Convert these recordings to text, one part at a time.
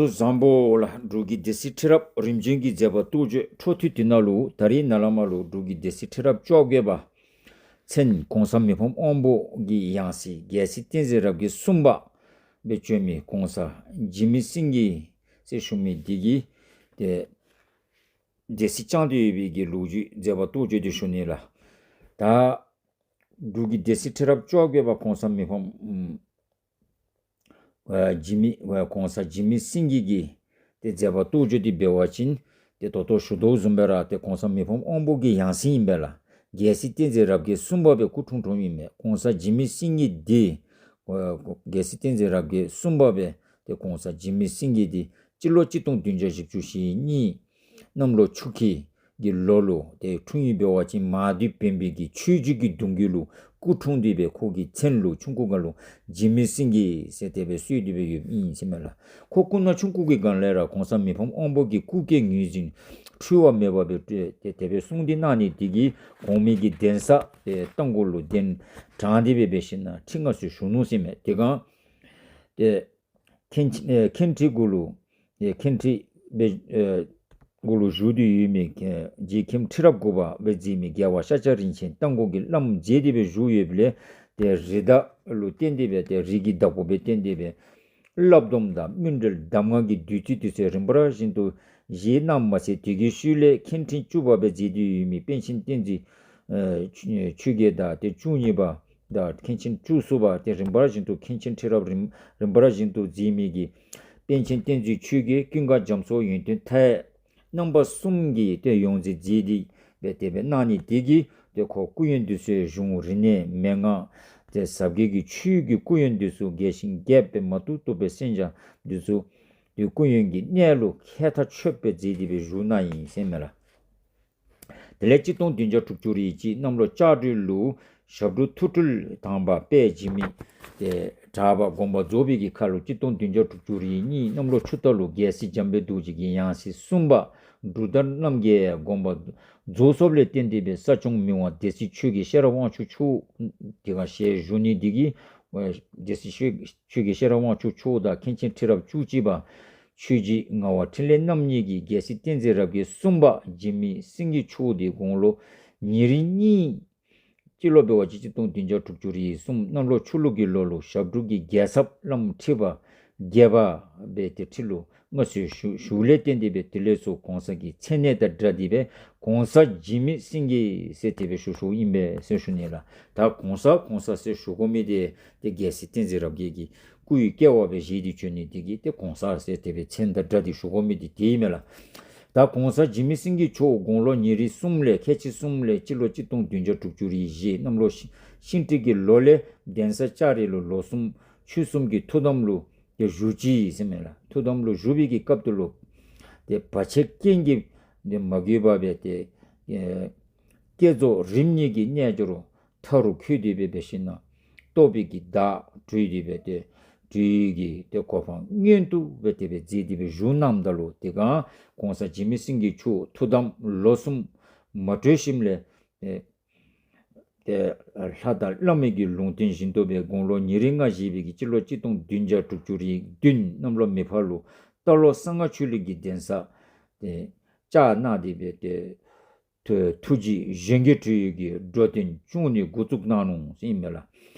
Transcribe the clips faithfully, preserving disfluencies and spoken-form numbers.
བཟང་པོ་ལགས། འབྲུག་གི་སྡེ་སྲིད་ཁྲི་རབས་རིམ་བྱོན་གྱི་མཛད་པ་རྟོགས་བརྗོད་འཕྲོ་མཐུད་དེ་ནང་ལུ་ད་རིས་ནཱ་ལས་མར་ལུ་འབྲུག་གི་སྡེ་སྲིད་ཁྲི་རབས་བཅོ་བརྒྱད་པ་མཚན་གོང་ས་མི་ཕམ་དབང་པོ་གི་ཡང་སྲིད་རྒྱལ་སྲས་བསྟན་འཛིན་རབ་རྒྱས་གསུམ་པ་སྦེ་བྱོན་མི་གོང་ས་འཇིགས་མེད་སེང་གེ་ཟེར་ཞུ་མི་འདི་གིས་ཏེ་སྡེ་སྲིད་བསྐྱངས་ཏེ་ཡོད་པའི་གི་ལོ་རྒྱུས་མཛད་པ་རྟོགས་བརྗོད་འདི་ཞུ་ནི་ལགས། ད་འབྲུག་གི་སྡེ་སྲིད་ཁྲི་རབས་བཅོ་བརྒྱད་པ་གོང་ས་མི་ཕམ་ཨ་འཇིགས་མེད་ཨ་གོང་ས་འཇིགས་མེད་སེང་གེ་གི་ཏེ་མཛད་པ་རྟོགས་བརྗོད་འདི་འབད་བ་ཅིན་ཏེ་ད་ལྟོ་ཞུ་དོ་བཟུམ་སྦེ་ར་ཏེ་གོང་ས་མི་ཕམ་དབང་པོ་གི་ཡང་སྲིད་ཨིན་པས་ལགས། རྒྱལ་སྲས་བསྟན་འཛིན་རབ་རྒྱས་གསུམ་པ་སྦེ་སྐུ་འཁྲུངས་འཁྲུངསམ་ཨིན་མས། གོང་ས་འཇིགས་མེད་སེང་གེ་འདི་ཨ་རྒྱལ་སྲས་བསྟན་འཛིན་རབ་རྒྱས་གསུམ་པ་སྦེ་ཏེ་གོང་ས་འཇིགས་མེད་སེང་གེ་འདི་སྤྱི་ལོ་གཅིག་སྟོང་བདུན་བརྒྱ་བཞི་བཅུ་ཞེ་གཉིས་གནམ་ལོ་ཆུ་ཁྱི་གི་ལོ་ལུ་ཏེ་འཁྲུངས་ཡི། འབད་བ་ཅིན་མང་སྡེ་བོན་པོའི་གི་ཆོས་བརྒྱུད་ཀྱི་གདུང་རྒྱུད་ལུ་སྐུ་འཁྲུངས་ཏེ་སྦེ་ཁོ་གི་མཚན་ལུ་ཆུང་ཀུ་སྒང་ལུ་འཇིགས་མེད་སེང་གེ་ཟེར་དེ་སྦེ་གསོལ་ཏེ་སྦེ་ཡོདཔ་ཨིན་ཟེར་མས་ལགས། ཁོ་སྐུ་ན་ཆུང་ཀུ་གི་སྒང་ལས་ར་གོང་ས་མི་ཕམ་དབང་པོ་གི་སྐུ་སྐྱེ་ངོས་འཛིན་འཁྲུལ་བ་མེད་པ་སྦེ་ཏེ་དེ་སྦེ་གསུངས་ཏེ་གནང་ནི་འདི་གིས་གོང་མའི་གི་གདན་ས་ཏེ་རྟ་མགོ་ལུ་གདན་དྲངས་ཏེ་སྦེ་འབད་ཞིན་ན་ཁྲི་མངའ་གསོལ་ཞུ་ནུག་ཟེར་མས། དེ་སྒང་ཏེ་མཁན་ཨེ་མཁན་ཁྲི་གུ་ལུ་ཨེ་མཁན་ཁྲི་སྦེ་ཨེ་གུ་ལུ་བཞུགས་ཏེ་ཡོད་མི་ཨེ་རྗེ་མཁན་ཁྲི་རབས་དགུ་པ་སྦེ་མཛད་མི་རྒྱལ་བ་ཤཱཀྱ་རིན་ཆེན་རྟ་མགོ་གི་བླམ་མཛད་དེ་སྦེ་བཞུགས་ཡོདཔ་ལས་ཏེ་རིགས་བདག་ལུ་བརྟེན་ཏེ་སྦེ་ཏེ་རིགས་ཀྱི་བདག་པོ་སྦེ་བརྟེན་ཏེ་སྦེ་བསླབ་སྡོམ་དང་སྨིན་གྲོལ་གདམས་ངག་གི་བདུད་རྩི་འདི་ཚུ་རིམ་པ་བཞིན་དུ་བཞེས་གནངམ་མ་ཚད་དེ་གི་ཤུལ་ལས་མཁན་ཁྲི་བཅུ་པ་སྦེ་མཛད་དེ་ཡོད་མི་པཎ་ཆེན་བསྟན་འཛིན་ཨེ་ཆོས་རྒྱལ་དང་ཏེ་བཅུ་གཉིས་པ་དང་མཁན་ཆེན་བཅུ་གསུམ་པ་ཏེ་རིམ་པ་བཞིན་དུ་མཁན་ཆེན་ཁྲི་རབས་རིམ་རིམ་པ་བཞིན་དུ་མཛད་མི་གི་པཎ་ཆེན་བསྟན་འཛིན་ཆོས་རྒྱལ་ཀུན་དགའ་རྒྱ་མཚོ་ཡོན་ཏན་མཐའ་ཡས་རྣམ་པ་གསུམ་གྱིས་ཏེ་ཡོངས་འཛིན་མཛད་དེ་སྦེ་དེ་སྦེ་གནང་ནི་དེ་གིས་ཏེ་ཁོ་སྐུ་ཡོན་འདི་ཚུ་གཞུང་རིག་གནས་མན་ངག་ཏེ་ཟབ་རྒྱས་ཀྱི་ཆོས་ཀྱི་སྐུ་ཡོན་འདི་ཚུ་རྒྱས་ཤིང་རྒྱས་པའི་མ་ཐུབ་ཐུབ་པའི་གསན་བྱ་འདི་ཚུ་ཏེ་སྐུ་ཡོན་གྱི་གནས་ལུ་མཁས་མཐའ་ཆོད་པའི་མཛད་དེ་སྦེ་བཞུགས་གནང་ཡི་ཟེར་མས་ལགས། དེ་ལས་གཅིག་སྟོང་བདུན་བརྒྱ་དྲུག་ཅུ་རེ་གཅིག་གནམ་ལོ་ལྕགས་སྦྲུལ་ལུ་ཞབས་དྲུང་ཐུགས་སྤྲུལ་དང་པ་དཔལ་འཇིགས་མེད་ཏེ་གྲགས་པ་དགོངས་པ་རྫོགས་པའི་གི་ཁར་ལུ་གཅིག་སྟོང་བདུན་བརྒྱ་དྲུག་ཅུ་རེ་གཉིས་གནམ་ལོ་ཆུ་རྟ་ལུ་རྒྱལ་སྲས་འཇམ་དཔལ་རྡོ་རྗེ་གི་ཡང་སྲིད་གསུམ་པ་འབྲུག་སྒྲ་རྣམ་རྒྱལ་དགོངས་པ་རྫོགས་སོཔ་ལས་བརྟེན་ཏེ་སྦེ་ས་སྐྱོང་མི་དབང་སྡེ་སྲིད་ཆོས་རྒྱལ་ཤེས་རབ་དབང་ཕྱུག་མཆོག་དེ་སྒང་ཞལ་བཞུགས་ནི་འདི་གིས་སྡེ་སྲིད་ཆོས་ཆོས་རྒྱལ་ཤེས་རབ་དབང་ཕྱུག་མཆོག་དང་མཁན་ཆེན་ཁྲི་རབས་བཅུ་གཅིག་པ་ཆོས་རྗེ་ངག་དབང་འཕྲིན་ལས་རྣམ་གཉིས་ཀྱིས་རྒྱལ་སྲས་བསྟན་འཛིན་རབ་རྒྱས་གསུམ་པ་འཇིགས་མེད་སེང་གེ་མཆོག་འདི་དགུང་ལོ་ཉེར་གཉིས་སྤྱི་ལོ་འབད་བ་ཅིན་གཅིག་སྟོང་བདུན་བརྒྱ་དྲུག་ཅུ་རེ་གསུམ་གནམ་ལོ་ཆུ་ལུག་གི་ལོ་ལུ་ཞབས་དྲུང་གི་རྒྱལ་ཚབ་བླམ་ཁྲི་པ་བརྒྱད་པ་སྦེ་ཏེ་ཁྲི་ལུ་མངའ་གསོལ་ཞུ་ཞུཝ་ལས་བརྟེན་ཏེ་སྦེ་དེ་ལས་ཚུར་གོང་ས་གི་མཚན་གནས་དང་སྦྲགས་ཏེ་སྦེ་གོང་ས་འཇིགས་མེད་སེང་གེ་ཟེར་དེ་སྦེ་ཞུ་ཞུཝ་ཨིན་པས་ཟེར་ཞུ་ནི་ལགས། ད་གོང་ས་གོང་ས་ཟེར་ཞུ་དགོ་མི་འདི་ཏེ་རྒྱལ་སྲས་བསྟན་འཛིན་རབ་རྒྱས་ཀྱི་སྐུའི་སྐྱེ་བ་སྦེ་བཞེས་ཏེ་བྱོན་ནི་འདི་གིས་ཏེ་གོང་ས་ཟེར་དེ་སྦེ་མཚན་དང་སྦྲགས་ཏེ་ཞུ་དགོ་མི་འདི་དེ་ཨིན་མས་ལགས། ད་གོང་ས་འཇིགས་མེད་སེང་གེ་མཆོག་དགུང་ལོ་ཉེར་གསུམ་ལས་ཁལ་གཅིག་གསུམ་ལས་སྤྱི་ལོ་གཅིག་སྟོང་བདུན་བརྒྱ་དྲུག་ཅུ་རེ་བཞི་གནམ་ལོ་ཤིང་ཤིང་སྤྲེལ་གྱི་ལོ་ལས་གདན་ས་ལྕགས་རི་ལུ་ལོ་གསུམ་ཕྱོགས་གསུམ་གྱི་ཐུགས་དམ་ལུ་ཏེ་བཞུགས་ཅི་ཟེར་མས་ལགས། ཐུགས་དམ་ལུ་བཞུགས་པའི་གི་སྐབས་དེ་ལུ་ཏེ་བར་ཆད་རྐྱེན་གྱིས་ཏེ་མ་གོས་པར་སྦེ་ཏེ་ཨེ་བསྐྱེད་རྫོགས་རིམ་གཉིས་ཀྱི་རྣལ་འབྱོར་མཐའ་རུ་འཁྱོལ་ཏེ་སྦེ་འབད་ཞིན་ན་རྟོགས་པའི་གི་བདག་གྲོལ་ཏེ་སྦེ་ཏེ་གྲོལ་གྱི་ཏེ་གོ་འཕང་མངོན་དུ་སྦེ་དེ་སྦེ་མཛད་དེ་སྦེ་བཞུགས་གནངམ་ད་ལུ་དེ་སྒང་གོང་ས་འཇིགས་མེད་སེང་གེ་མཆོག་ཐུགས་དམ་ལོ་གསུམ་མ་གྲོལ་ཞིནམ་ལས་ཏེ་ཏེ་ལྷ་དང་བླ་མའི་གི་ལུང་བསྟན་བཞིན་དུ་སྦེ་དགུང་ལོ་ཉེར་ལྔ་བཞེས་པའི་གི་སྤྱི་ལོ་གཅིག་སྟོང་བདུན་བརྒྱ་དྲུག་ཅུ་རེ་བདུན་གནམ་ལོ་མེ་ཕག་ལུ་རྟ་ལོག་གསང་སྔགས་ཆོས་གླིང་གི་གདན་ས་ཏེ་བཅགས་གནང་སྟེ་སྦེ་ཏེ་ཐུ་ཐུགས་རྗེ་གཞན་དགེ་གྲོལ་གྱི་འགྲོ་དོན་སྐྱོང་ནི་འགོ་བཙུགས་གནང་ནུག་ཟེར་ཨིན་མས་ལགས།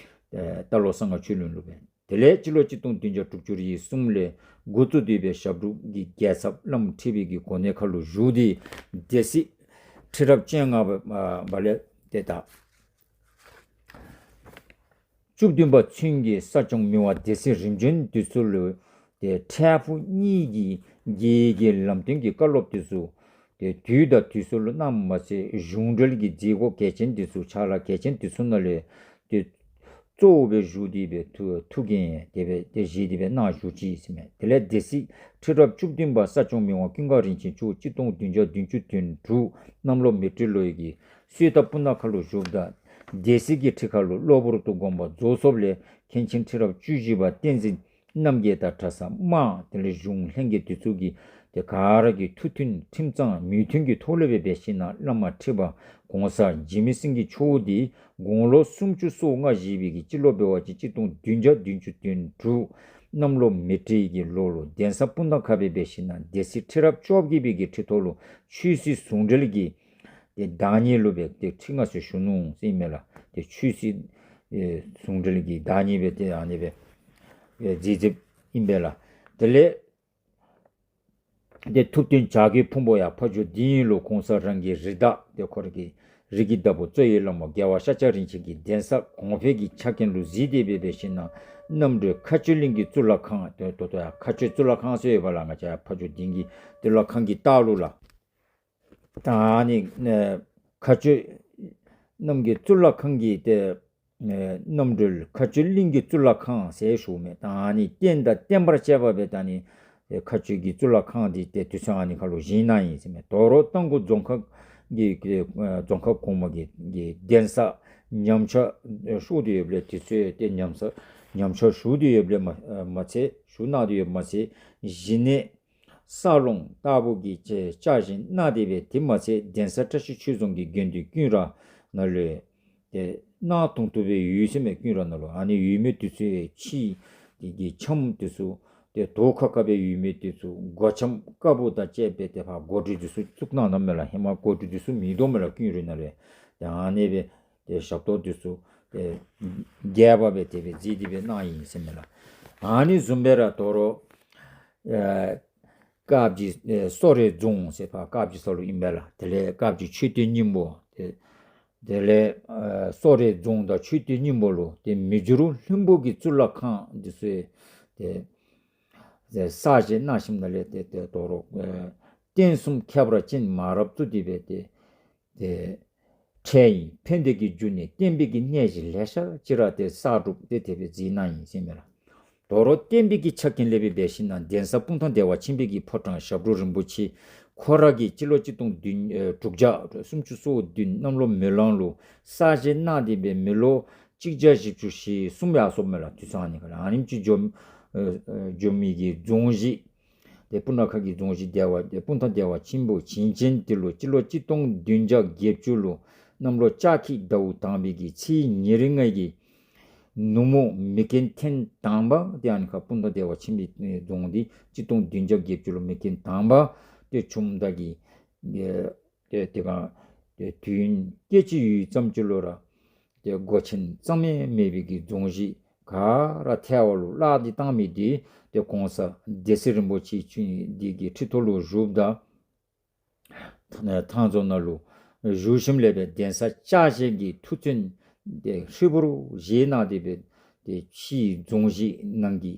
ཨེ་རྟ་ལོག་གསང་སྔགས་ཆོས་གླིང་ལུ་སྦེ། དེ་ལས་སྤྱི་ལོ་གཅིག་སྟོང་བདུན་བརྒྱ་དྲུག་ཅུ་རེ་གསུམ་ལས་འགོ་བཙུགས་ཏེ་སྦེ་ཞབས་དྲུང་གི་རྒྱལ་ཚབ་བླམ་ཁྲི་པའི་གི་གོ་གནས་ཁར་ལུ་བཞུགས་ཏེ་སྡེ་སྲིད་ཁྲི་རབས་བཅོ་ལྔ་པ་ལས་ཏེ་ད་བཅུ་བདུན་པ་ཚུན་གྱི་ས་སྐྱོང་མི་དབང་སྡེ་སྲིད་རིམ་བྱོན་འདི་ཚུ་ལུ་ཏེ་འཕྲལ་ཕུགས་གཉིས་ཀྱི་རྒྱལ་གྱི་ལམ་སྟོན་གྱི་བཀའ་སློབ་འདི་ཚུ་ཏེ་དུས་དང་དུས་སུ་ལུ་གནངམ་མ་ཚད་གཞུང་འབྲེལ་གྱི་མཛད་སྒོ་གལ་ཆེན་འདི་ཚུ་ཕྱག་ལཱ་གལ་ཆེན་འདི་ཚུ་ནང་ལས་ཏེ་གཙོ་བོ་སྦེ་བཞུགས་ཏེ་སྦེ་ཐུགས་ཐུགས་འགན་དེ་སྦེ་ཏེ་བཞེས་ཏེ་སྦེ་གནང་བཞུགས་ཅི་ཟེར་མས། དེ་ལས་སྡེ་སྲིད་ཁྲི་རབས་བཅུ་བདུན་པ་ས་སྐྱོང་མི་དབང་ཀུན་དགའ་རིན་ཆེན་མཆོག་གཅིག་སྟོང་བདུན་བརྒྱ་བདུན་ཅུ་དོན་དྲུག་གནམ་ལོ་མེ་སྤྲེལ་ལོའི་གི་སོས་ཟླ་སྤུ་ན་ཁ་ལུ་བཞུགསཔ་ད་སྡེ་སྲིད་ཀྱི་ཁྲི་ཁར་ལུ་གློ་བུར་དུ་དགོངས་པ་རྫོགས་སོཔ་ལས་མཁན་ཆེན་ཁྲི་རབས་བཅུ་བཞི་པ་བསྟན་འཛིན་རྣམ་རྒྱལ་དང་གྲྭ་ཚང་དམངས་དེ་ལས་གཞུང་ལྷན་རྒྱས་འདི་ཚུ་གིས་ཏེ་ག་ར་གིས་ཐུགས་མཐུན་ཁྲིམས་གཙང་མོས་མཐུན་གྱི་ཐོག་ལས་སྦེ་འབད་ཞིན་ན་བླ་མ་ཁྲི་པ་གོང་ས་འཇིགས་མེད་སེང་གེ་མཆོག་འདི་དགུང་ལོ་སུམ་ཅུ་སོ་ལྔ་བཞེས་པའི་གི་སྤྱི་ལོ་འབད་བ་ཅིན་གཅིག་སྟོང་བདུན་བརྒྱ་བདུན་ཅུ་དོན་དྲུག་ གནམ་ལོ་མེ་སྤྲེལ་གྱི་ལོ་ལུ་གདན་ས་སྤུངས་ཐང་ཁ་སྦེ་འབད་ཞིན་ན་སྡེ་སྲིད་ཁྲི་རབས་བཅོ་བརྒྱད་པའི་གི་ཁྲི་ཐོག་ལུ་ཆོས་སྲིད་ཟུང་འབྲེལ་གྱི་ཏེ་བདག་ཉིད་ལུ་སྦེ་ཏེ་ཁྲི་མངའ་གསོལ་ཞུ་ནུག་ཟེར་ཨིན་མས་ལགས། ཏེ་ཆོས་སྲིད་ཨེ་ཟུང་འབྲེལ་གྱི་བདག་ཉིད་སྦེ་ཏེ་ཨ་ནི་སྦེ་ཨེ་མཛད་མཛདཔ་ཨིན་པས་ལགས། དེ་ལས་ཏེ་ཐུབ་བསྟན་བྱ་རྒོད་ཕུང་པོ་ཡང་ཕ་ཇོ་འདི་ཉིད་ལུ་གོང་ས་རང་གི་རིགས་བདག་ཏེ་ཁོ་ར་གི་རིགས་ཀྱི་བདག་པོ་གཙོ་བོའི་བླ་མ་རྒྱལ་བ་ཤཱཀྱ་རིན་ཆེན་གྱིས་གདན་ས་གོང་འཕེལ་གྱི་ཆ་རྐྱེན་ལུ་གཟིགས་ཏེ་སྦེ་འབད་ཞིན་ན་རྣམ་གྲོལ་མཁའ་སྤྱོད་གླིང་གི་གཙུག་ལག་ཁང་ཏེ་ད་ལྟོ་ཡང་མཁའ་སྤྱོད་གཙུག་ལག་ཁང་ཟེར་ཡོད་པ་ལགས། ང་བཅས་ཕ་ཇོ་འདི་གི་གཙུག་ལག་ཁང་གི་ལྟག་ལུ་ལགས། ད་ཨ་ནི་ཨེ་མཁའ་སྤྱོད་གླིང་གི་གཙུག་ལག་ཁང་གི་ཏེ་ཨེ་རྣམ་གྲོལ་མཁའ་སྤྱོད་གླིང་གི་གཙུག་ལག་ཁང་ཟེར་ཞུཝ་མས། ད་ཨ་ནི་རྟེན་དང་བརྟེན་པར་བཅས་པ་སྦེ་ད་ཨ་ནི་ཨེ་མཁའ་སྤྱོད་ཀྱི་གཙུག་ལག་ཁང་འདི་ཏེ་དུས་ཚོད་ཨ་ནི་ཁར་ལུ་བཞེངས་གནང་ཡི་ཟེར་མས། དོ་རུང་རྟ་མགོ་རྫོང་ཁག་གི་ཨེ་རྫོང་ཁག་གོང་མ་གི་གི་གདན་ས་ཉམས་ཆག་ཨེ་ཤོར་ཏེ་ཡོདཔ་ལས་དུས་ཚོད་ཏེ་ཉམས་ཆག་ཉམས་ཆག་ཤོར་ཏེ་ཡོདཔ་ལས་མ་ཨེ་མ་ཚད་ཤོར་གནང་སྟེ་ཡོདཔ་མ་ཚད་གཞི་གནས་ས་ལོང་ལྟ་བུ་གི་ཅེ་བཅའ་བཞེངས་གནང་སྟེ་སྦེ་དེ་མ་ཚད་གདན་ས་བཀྲ་ཤིས་ཆོས་རྫོང་གི་དགོན་སྡེ་ཀུན་ར་ནང་ལུ་ཏེ་གནང་དོ་བཏུབ་སྦེ་ཡོད་ཟེར་མས། ཀུན་ར་ནང་ལུ་ཨ་ནི་ཡོད་མི་དེ་ཚུ་ཕྱི་གི་གི་འཆམ་དེ་ཚུ་ཏེ་དོ་ཁ་ཁ་སྦེ་ཡོད་མི་དེ་ཚུ་སྒོ་འཆམ་དཀར་པོ་དང་བཅས་པའི་ཏེ་ཕར་སྒོ་སྒྲིག་དེ་ཚུ་བཙུགས་གནང་གནངམ་མས་ལགས། ཧེ་མ་སྒོ་སྒྲིག་དེ་ཚུ་མིན་འདུག་མས་ལགས་ཀུན་ར་ནང་ལུ། ཏེ་ཨ་ནི་སྦེ་ཏེ་ཞབས་ཏོག་དེ་ཚུ་ཏེ་རྒྱས་པ་སྦེ་དེ་སྦེ་མཛད་དེ་སྦེ་གནང་ཡི་ཟེར་མས་ལགས། ཨ་ནི་བཟུམ་སྦེ་ར་དོ་རུང་ཨེ་དཀར་སྦྱིས་ཨེ་སོ་རེ་རྫོང་ཟེར་ཕར་དཀར་སྦྱིས་ས་ལུ་ཨིན་པས་ལགས། དེ་ལས་དཀར་སྦྱིས་མཆོད་རྟེན་སྙིང་པོ་ཏེ་དེ་ལས་ཨེ་སོ་རེ་རྫོང་དང་མཆོད་རྟེན་སྙིང་པོ་ལུ་ཏེ་མི་འགྱུར་ལྷུན་པོ་གི་གཙུག་ལག་ཁང་འདི་ཚུ་ཏེ་ཏེ་གསར་བཞེངས་གནང་ཞིནམ་ལས་ཏེ་ཏེ་དོ་རུང་ཨེ་རྟེན་གསུམ་ཁྱད་པར་ཅན་མང་རབས་བཙུགས་ཏེ་སྦེ་ཏེ་ཏེ་འཕྲལ་ཡུན་ཕན་བདེ་གི་འབྱུང་གནས་བསྟན་པའི་གི་གནས་གཞི་ལེ་ཤ་ཅིག་ར་ཏེ་གསར་སྒྲུབ་ཏེ་དེ་སྦེ་མཛད་གནང་ཡི་ཟེར་མས་ལགས། དོ་རུང་བསྟན་པའི་གི་ཆ་རྐྱེན་ལས་སྦེ་འབད་ཞིན་ན་གདན་ས་སྤུངས་ཐང་བདེ་བ་ཆེན་པོའི་གི་ཕོ་བྲང་ཞབས་དྲུང་རིན་པོ་ཆེ་ཁོ་ར་གིས་སྤྱི་ལོ་གཅིག་སྟོང་བདུན་ཨེ་དྲུག་བརྒྱ་སུམ་ཅུ་སོ་བདུན་གནམ་ལོ་མེ་གླང་ལུ་གསར་བཞེངས་གནང་སྟེ་སྦེ་མི་ལོ་གཅིག་བརྒྱ་བཞི་བཅུ་ཞེ་གསུམ་ཡར་སོངམ་མས་ལགས། དུས་ཚོད་ཨ་ནི་ཁར་ལགས། ཨ་ནེམ་ཅིག་འགྱོ་ཨེ་ཨེ་འགྱོ་མི་གི་རྫོང་གཞི་ཏེ་སྤུངས་ཐང་ཁ་གི་རྫོང་གཞི་བདེ་བ་ཏེ་སྤུངས་ཐང་བདེ་བ་ཆེན་པོ་བྱིན་ཅན་དེ་ལུ་སྤྱི་ལོ་གཅིག་སྟོང་བདུན་བརྒྱ་བརྒྱད་ཅུ་ལུ་གནམ་ལོ་ལྕགས་ཁྱི་ཟླཝ་དང་པའི་གི་ཚེས་ཉེར་ལྔ་གི་ནུབ་མོ་མེ་རྐྱེན་ཐེངས་དང་པ་ཏེ་ཨ་ནི་ཁར་སྤུངས་ཐང་བདེ་བ་ཆེན་པོའི་རྫོང་འདི་གཅིག་སྟོང་བདུན་བརྒྱ་བརྒྱད་ཅུ་ལུ་མེ་རྐྱེན་དང་པ་ཏེ་བྱུངམ་ད་གི་ཨེ་ཏེ་དེ་སྒང་ཏེ་དུས་ཡུན་སྐད་ཅིག་ཡུད་ཙམ་ཅིག་ལུ་ར་ཏེ་སྒོ་ཆེན་གཙང་མ་མེད་པའི་གི་རྫོང་གཞི་ག་ར་ཐལ་བ་ལུ་བརླག་སྟེ་བཏང་མི་འདི་ཏེ་གོང་ས་སྡེ་སྲིད་རིན་པོ་ཆེ་ཁྱོད་འདི་གི་ཁྲི་ཐོག་ལུ་བཞུགསཔ་ད་ཐང་རྫོང་ནང་ལུ་བཞུགས་ཞིནམ་ལས་སྦེ་གདན་ས་བཅའ་བཞེངས་ཀྱི་ཐུགས་བརྩོན་ཏེ་ཧྲིལ་པོར་བཞེས་གནང་སྟེ་སྦེ་ཏེ་ཕྱིའི་རྫོང་གཞི་ནང་གི་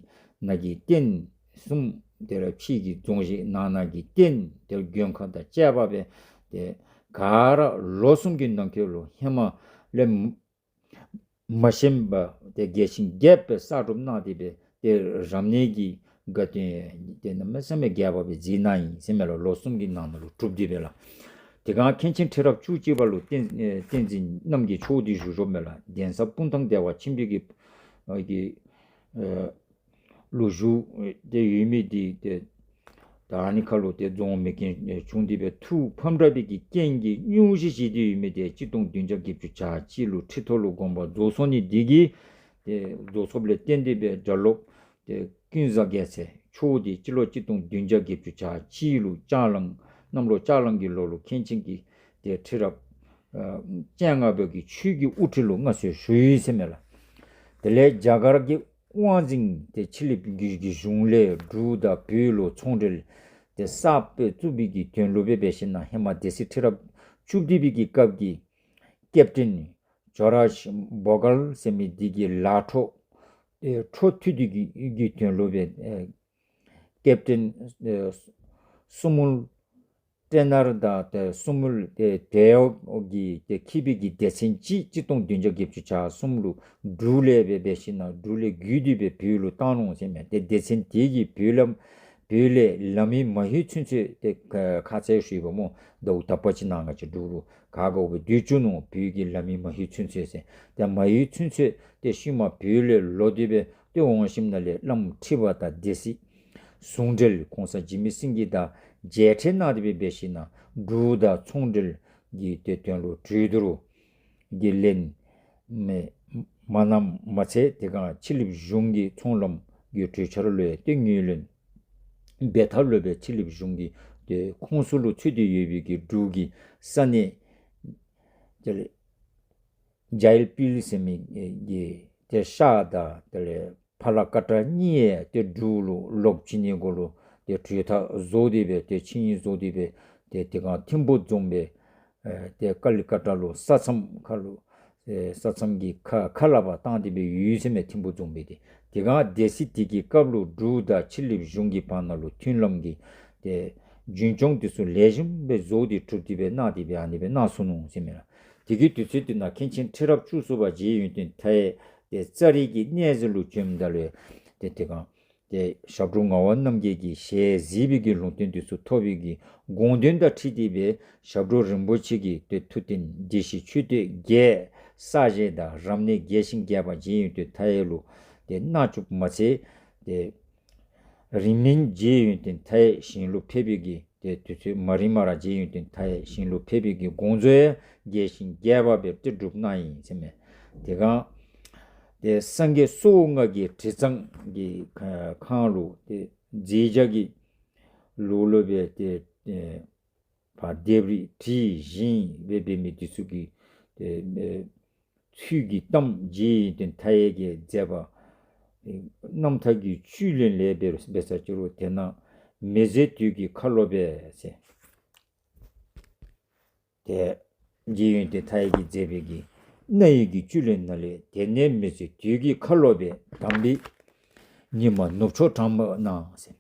ནང་གི་རྟེན་གསུམ་དེ་ལས་ཕྱི་གི་རྫོང་གཞི་ནང་ན་གི་རྟེན་དེ་ལས་མགོན་ཁང་དང་བཅས་པ་སྦེ་ཏེ་ག་ར་ལོ་གསུམ་གྱི་ནང་འཁོད་ལུ་ཧེ་མ་ལས་མ་ཞན་པ་ཏེ་རྒྱས་ཤིང་རྒྱསཔ་སྦེ་གསར་སྒྲུབ་གནང་སྟེ་སྦེ་ཏེ་རབ་གནས་ཀྱི་དགའ་སྟོན་ཏེ་གནམ་མེད་ས་མེད་རྒྱས་པ་སྦེ་མཛད་གནང་ཡི་ཟེར་མས་ལགས། ལོ་གསུམ་གྱི་ནང་ན་ལུ་གྲུབ་སྟེ་སྦེ་ལགས། དེ་སྒང་མཁན་ཆེན་ཁྲི་རབས་བཅུ་གཅིག་པ་ལུ་བསྟན་ཨེ་བསྟན་འཛིན་རྣམ་རྒྱལ་མཆོག་འདི་བཞུགས་བཞུགསཔ་མས་ལགས། གདན་ས་སྤུངས་ཐང་བདེ་བ་ཆེན་པོའི་གི་ཨ་གི་ཨེ་ལུ་བཞུགས་ཏེ་ཡོད་མི་འདི་ཏེ་ད་ཨ་ནི་ཁར་ལུ་ཏེ་རྫོང་མེ་རྐྱེན་བྱུང་སྟེ་སྦེ་ཐུགས་ཕམ་དྲགས་པའི་གི་རྐྱེན་གྱིས་སྙུང་གཞི་བཞེས་ཏེ་ཡོད་མི་འདི་གཅིག་སྟོང་བདུན་བརྒྱ་བརྒྱད་ཅུ་གྱ་གཅིག་ལུ་ཁྲི་ཐོག་ལུ་དགོངས་པ་རྫོགས་སོང་ནི་འདི་གིས་ཏེ་རྫོགས་སོངམ་ལས་བརྟེན་ཏེ་སྦེ་སྒྲ་སློབ་ཏེ་ཀུན་བཟང་རྒྱལ་མཚན་མཆོག་འདི་སྤྱི་ལོ་གཅིག་སྟོང་བདུན་བརྒྱ་བརྒྱད་ཅུ་གྱ་གཅིག་ལུ་ལྕང་གླང་གནམ་ལོ་ལྕགས་གླང་གི་ལོ་ལུ་མཁན་ཆེན་གྱི་ཏེ་ཁྲི་རབས་ཨ་བཅོ་ལྔ་པའི་གི་ཆོས་ཀྱི་དབུ་ཁྲིད་ལུ་མངའ་གསོལ་ཞུ་ཡི་ཟེར་མས་ལགས། དེ་ལས་རྒྱ་གར་གྱི་དབང་འཛིན་ཏེ་ཕྱི་གླིང་གི་གི་གཞུང་ལས་འབྲུག་དང་བོད་ལུ་ཚོང་འབྲེལ་ཏེ་གསརཔ་སྦེ་བཙུགས་པའི་གི་དོན་ལུ་སྦེ་འབད་ཞིན་ན་ཧེ་མ་སྡེ་སྲིད་ཁྲི་རབས་བཅུ་བདུན་པའི་གི་སྐབས་ཀྱི་ཀེབ་ཊེན་ཇོར་ཇ་བོ་གལ་ཟེར་མི་འདི་གི་ལག་འཕྲོ་ཨེ་འཕྲོ་མཐུད་དེ་གི་གི་དོན་ལུ་སྦེ་ཨེ་ཀེབ་ཊེན་ཨེ་སུ་མུལ་ཊེ་ནར་དང་ཏེ་སུ་མུལ་ཏེ་ཏེའོ་གིས་ཏེ་འཁྲིད་པའི་གི་སྡེ་ཚན་ཅིག་གཅིག་སྟོང་བདུན་བརྒྱ་བརྒྱད་ཅུ་གྱ་གསུམ་ལུ་འབྲུག་ལས་སྦེ་འབད་ཞིན་ན་འབྲུག་ལས་བརྒྱུད་དེ་སྦེ་བོད་ལུ་བཏང་ནུག་ཟེར་མས། ཏེ་སྡེ་ཚན་དེ་གིས་བོད་ལམ་བོད་ལས་ལམ་ཡིག་མ་ལྷོད་ཚུན་ཚོད་ཏེ་ཁ་ཙ་ཞུ་ཡི་པ་སྨོ། ཟླཝ་དག་པ་ཅིག་ནང་ང་བཅས་འབྲུག་ལུ་ཁ་དགའཝ་སྦེ་སྡོད་བཅུག་ནུག། བོད་ཀྱི་ལམ་ཡིག་མ་ལྷོད་ཚུན་ཚོད་ཟེར། ཏེ་མ་ལྷོད་ཚུན་ཚོད་ཏེ་ཤུལ་མ་བོད་ལས་ལོག་སྟེ་སྦེ་ཏེ་འོང་ཞིནམ་ལས་བླམ་ཁྲི་པ་དང་སྡེ་སྲིད་ཟུང་འབྲེལ་གོང་ས་འཇིགས་མེད་སེང་གེ་དང་མཇལ་འཕྲད་གནང་སྟེ་སྦེ་འབད་ཞིན་ན་འབྲུག་དང་ཚོང་འབྲེལ་གྱི་ཏེ་དོན་ལུ་གྲོས་བསྡུར་གྱི་ལན་མ་མ་གནངམ་མ་ཚད་དེ་སྒང་ཕྱི་གླིང་གཞུང་གི་ཚོང་ལམ་ གི་གྲོས་འཆར་ལུ་ཡང་ཏེ་ངོས་ལེན་འབད་ཐབས་ལུ་སྦེ་ཕྱི་གླིངཔ་གཞུང་གི་ཏེ་ཁོངས་སུ་ལུ་ཚུད་དེ་ཡོད་པའི་གི་འབྲུག་གི་ས་གནས་དེ་ལས་ཇཱིལ་པིལ་ཟེར་མི་གི་ཏེ་ཤར་དང་དེ་ལས་ཕ་ལ་ཀ་ཏ་གཉིས་ཡང་ཏེ་འབྲུག་ལུ་ལོག་བྱིན་ནི་གུ་ལུ་ཏེ་གྲོས་ཐག་བཟོ་སྟེ་སྦེ་ཏེ་ཆིངས་ཡིག་བཟོ་སྟེ་སྦེ་ཏེ་དེ་སྒང་ཐིམ་ཕུ་རྫོང་དཔོན་ཨེ་ཏེ་ཀ་ལི་ཀ་ཏ་ལུ་ས་མཚམས་ཁ་ལུ་ཨེ་ས་མཚམས་ཀྱི་ཁ་ཁ་ལས་ཕར་བཏང་སྟེ་སྦེ་ཡོད་ཟེར་མས། ཐིམ་ཕུ་རྫོང་དཔོན་དེ་དེ་སྒང་སྡེ་སྲིད་དེ་གི་སྐབས་ལུ་འབྲུག་དང་ཕྱི་གླིངཔ་གཞུང་གི་བར་ན་ལུ་མཐུན་ལམ་གྱི་ཏེ་རྒྱུན་སྐྱོང་དེ་ཚུ་ལེགས་ཤོམ་སྦེ་བཟོ་སྟེ་གྲུབ་སྟེ་སྦེ་གནང་སྟེ་སྦེ་ཨ་ནི་སྦེ་གནང་སོ་ནུག་ཟེར་མས་ལགས། དེ་གི་དུས་ཚོད་དེ་ནང་མཁན་ཆེན་ཁྲི་རབས་བཅུ་གསུམ་པ་རྗེ་ཡོན་ཏན་མཐའ་ཡས་ཏེ་ཙཱ་རི་གི་གནས་གཟིགས་ལུ་བྱོནམ་ད་ལུ་ཏེ་དེ་སྒང་ཏེ་ཞབས་དྲུང་ངག་དབང་རྣམ་རྒྱལ་གྱི་ཞལ་གཟིགས་པའི་གི་ལུང་བསྟན་དེ་ཚུ་ཐོབ་པའི་གི་དགོངས་དོན་དང་འཁྲིལ་ཏེ་སྦེ་ཞབས་དྲུང་རིན་པོ་ཆེ་གིས་ཏེ་ཐུབ་བསྟན་སྡེ་བཞི་མཆོད་རྟེན་བརྒྱད་གསར་བཞེངས་དང་རབ་གནས་རྒྱས་ཤིང་རྒྱས་པ་རྗེ་ཡོན་ཏན་མཐའ་ཡས་ལུ་ཏེ་གནང་བཅུགཔ་མ་ཚད་ཏེ་རིང་མིན་རྗེ་ཡོན་ཏན་མཐའ་ཡས་ཞིང་ལུ་ཕེབས་པའི་གི་ཏེ་དུས་ཚོད་མ་རིངམ་ར་རྗེ་ཡོན་ཏན་མཐའ་ཡས་ཞིང་ལུ་ཕེབས་པའི་གི་དགོངས་རྫོགས་ཡང་རྒྱས་ཤིང་རྒྱས་པ་སྦེ་ཏེ་སྒྲུབ་གནང་ཡི་ཟེར་མས། དེ་སྒང་ཏེ་སངས་རྒྱས་སོ་ལྔ་གི་དྲི་གཙང་གི་ཁ་ཁང་ལུ་ཏེ་མཛད་བྱ་གི་ལོགས་ལུ་སྦེ་ཏེ་ཨེ་ཕར་ལྡེབས་རིས་བྲིས་བཞེངས་སྦེ་འབད་མི་དེ་ཚུ་གི་ཏེ་ཨེ་ཚུལ་གྱི་གཏམ་རྗེ་ཡོན་ཏན་མཐའ་ཡས་ཀྱིས་མཛད་པ་ཨེ་རྣམ་ཐར་གྱི་བཅུད་ལེན་ལས་འབད་འབད་ས་ཅི་རུང་དེ་ནང་མི་བཟད་དུས་ཀྱི་ཁ་ལོ་པས་ཟེར། ཏེ་རྗེ་ཡོན་ཏན་མཐའ་ཡས་ཀྱིས་མཛད་པའི་གི་རྣ་བའི་གི་བཅུད་ལེན་ནང་ལས། དེ་ནས་མི་བཟད་དུས་ཀྱི་ཁ་ལོ་པས། དམ་པའི་ཉི་མ་ནུབ་ཕྱོགས་དྲངས་པ་ན་ཟེར།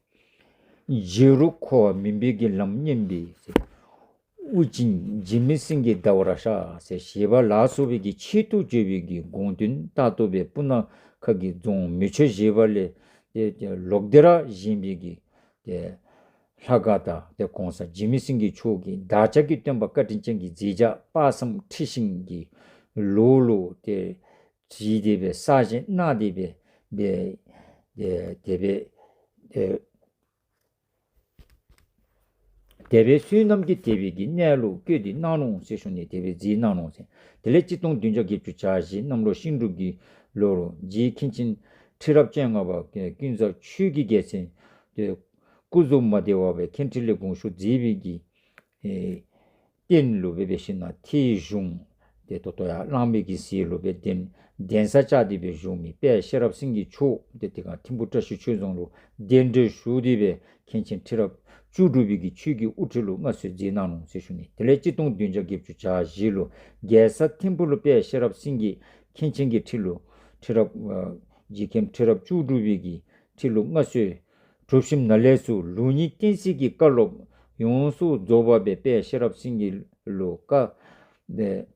བྱི་རུ་འཁོར་བ་མུན་པའི་གི་ལམ་སྙེམས་པའི་ཟེར། དབུ་ཅན་འཇིགས་མེད་སེང་གེ་ཟླ་བར་ཤར་ཟེར་ཞེས་པ་ལ་སོགས་པའི་གི་ཆེད་དུ་བརྗོད་པའི་གི་དགོངས་དོན་ལྟར་དུ་སྦེ་སྤུ་ན་ཁ་གི་རྫོང་མེ་མཆོད་བཞེས་པ་ལས་ཏེ་ཏེ་ལོག་སྟེ་ར་བཞེངས་པའི་གི་ཏེ་ལྷ་ཁང་དང་ཏེ་གོང་ས་འཇིགས་མེད་སེང་གེ་མཆོག་གི་བདག་ཅག་གི་སྟོན་པ་བཀའ་དྲིན་ཅན་གྱི་མཛད་བྱ་དཔག་བསམ་འཁྲི་ཤིང་གི་ལོགས་ལུ་ཏེ་བྲིས་ཏེ་སྦེ་གསར་བཞེངས་གནང་སྟེ་སྦེ་སྦེ་ཏེ་དེ་སྦེ་ཏེ་དེ་སྦེ་བསོད་ནམས་ཀྱི་དད་པའི་གི་གནས་ལུ་བཀོད་དེ་གནང་ནུག་ཟེར་ཞུ་ནི། དེ་སྦེ་མཛད་གནང་ནུག་ཟེར། དེ་ལས་གཅིག་སྟོང་བདུན་བརྒྱ་བརྒྱད་ཅུ་གྱ་བཞི་གནམ་ལོ་ཤིང་འབྲུག་གི་ལོ་ལུ་རྗེ་མཁན་ཆེན་ཁྲི་རབས་བཅོ་ལྔ་པ་ཀུན་བཟང་ཆོས་ཀྱི་རྒྱལ་མཚན་ཏེ་སྐུ་གཟུགས་མ་བདེ་བར་སྦེ་མཁན་ཁྲི་ལས་དགོངས་ཞུ་མཛད་པའི་གི་ཨེ་རྟེན་ལུ་སྦེ་འབད་ཞིན་ན་ཏེ་གཞུང་ཏེ་ད་ལྟོ་ཡར་གླང་མའི་གི་ཟེ་ལུ་སྦེ་གདན་གདན་ས་བཅགས་ཏེ་སྦེ་བཞུགས་མི་དཔལ་ཤེས་རབ་སེང་གེ་མཆོག་ཏེ་དེ་སྒང་ཐིམ་ཕུ་བཀྲ་ཤིས་ཆོས་རྫོང་ལུ་གདན་འདྲེན་ཞུ་སྟེ་སྦེ་མཁན་ཆེན་ཁྲི་རབས་བཅུ་དྲུག་པའི་གི་ཆོས་ཀྱི་དབུ་ཁྲིད་ལུ་མངའ་གསོལ་མཛད་གནང་ནུག་ཟེར་ཞུ་ནི། དེ་ལས་གཅིག་སྟོང་བདུན་བརྒྱ་བརྒྱད་ཅུ་གྱ་བཞི་ལུ་རྒྱལ་ས་ཐིམ་ཕུ་ལུ་དཔལ་ཤེས་རབ་སེང་གེ་མཁན་ཆེན་གྱི་ཁྲི་ལུ་ཁྲི་རབས་ཨ་རྗེ་མཁན་ཁྲི་རབས་བཅུ་དྲུག་པའི་གི་ཁྲི་ལུ་མངའ་གསོལ་གྲུབ་ཞིནམ་ལས་ཚུར་ལུགས་གཉིས་བསྟན་སྲིད་ཀྱི་བཀའ་སློབ་ཡོངས་སུ་རྫོགས་པ་སྦེ་དཔལ་ཤེས་རབ་སེང་གེ་ལུ་བཀའ་ཨེ་